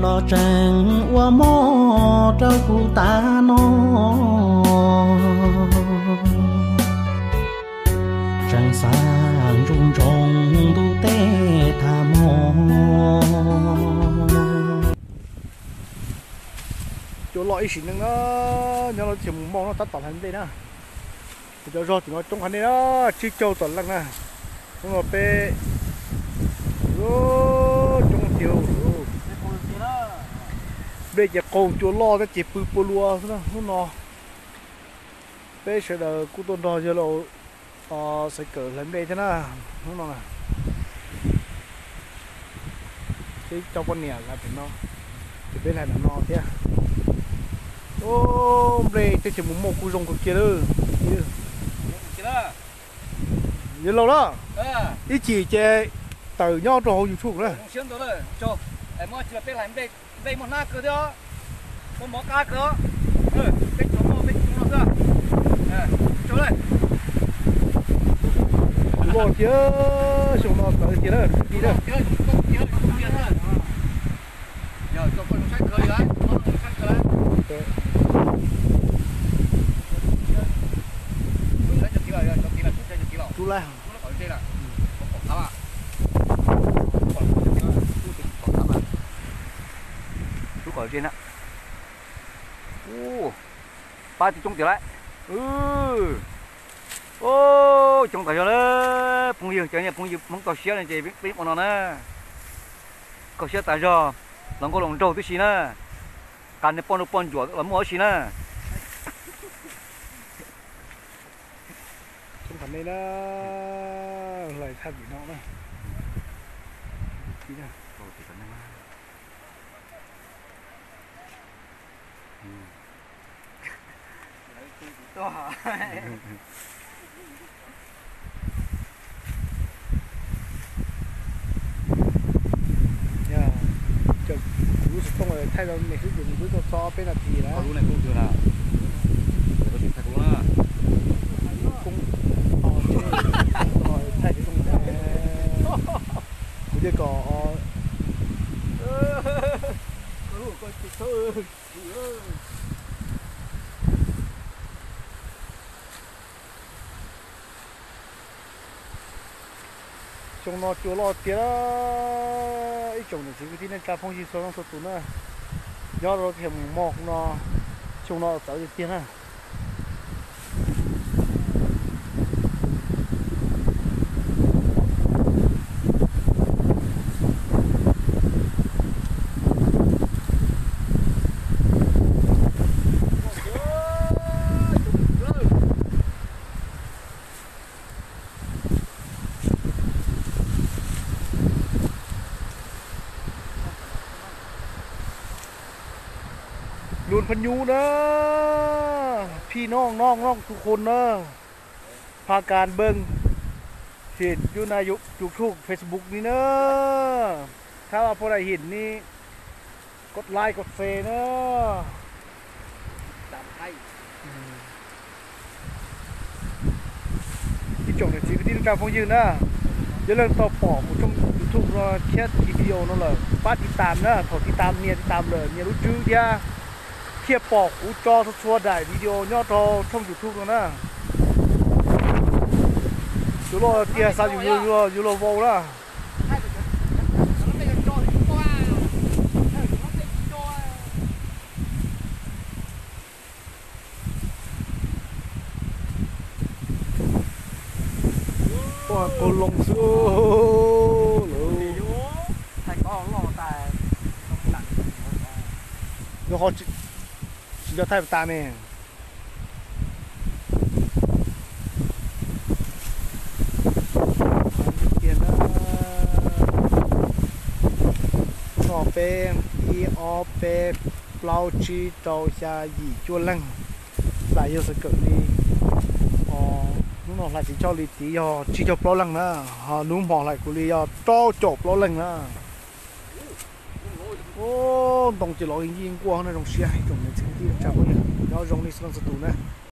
Los tseem ua mov rau kuv tas no, tseem xav ntsoov ntsoov ntuj teb tag hmo. Cua loj ib sim neej na, nyob rau teb chaws mus moj no tab tom hlais nplej na. Kuv cov zog tim no coob qhov nej na, tsib caug tawm leej na. Hnub no peb coob tiag. Nplej ces qaug cua loj thiab ces pw pua lua xwb na hnub no. Peb sawv daws kuj tuaj nrog yawg laus Xaiv Kawm hlais nplej thiab na hnub no na. Peb coj poj niam hlais pem no, ces peb hlais ntawm no thiab. Ub, nplej teb chaws mus moj kuj zoo kawg kiag lawm. Yawg laus na, ib chim ces tawm nyob rau hauv YouTube na. Nplej muaj hnab kawg thiab, muaj mov qab kawg. Peb cov moj peb cov no xwb. Loj tiag, xyoo no tawv tiag na, kwv tij na. Rub lawm. Rub kom ze na. Ub, pab tib coob tiag lauj. Ub, coob tas zog lawm phooj ywg, cov niag phooj ywg Hmoob txoj siab no ces peb ua no na. Kho siab tas zog, los nkauj los nraug tib si na. Qas niag poj nrauj poj ntsuam los muaj tib si na. Coob qhov nej na, hlais thaj tim no na. Kuv lub xov tooj thaij rau nej xwb ces nws twb tuaj txog peb nas this lawm. Thaij kuv na. Kuv thiaj kom Xyoo no cua loj tiag, ib tsoom niam txiv kwv tij neej tsa phooj ywg txhua leej txhua tus na, nyob rau teb chaws mus mog no, xyoo no txawv tiag tiag na. Lun pha nyub na, phij nooj nooj nooj tus qhun na, pha kas npeej him yus na, YouTube, Facebook ni na, thab pha dai him ni, kos laij kos txes na. Ib tsoom niam txiv kwv tij neej tsa phooj ywg na, yog leej twg tau pom kuv tshooj YouTube no thiab tiv video no lawm pab tiv tam na, thaum tiv tam nias tiv tam lawm nias lub tswb thiab thiaj pom kuv tso txhua txhua daim video nyob rau tshooj YouTube no na. Cua loj tiag xav yus yuav luag vau na. Ua kaus loo xwb lawm. Nws ho tsis nco thaij tas ne. Tiag na. Hnub no peb ib ob peb plaub tsib rau xya yim cuaj leej, hlais yawg Xaiv Kawm li. Hnub no hlais tiv choj li tiv yog tsib caug plaub leej na, ho hnub hmo hlais kuv li yog rau caum plaub leej na. Ntoo ces los yeej nquaj na, zoo siab ib tsoom niam txiv kwv tij neej tsa phooj ywg, nyob zoo nej txhua leej txhua tus na.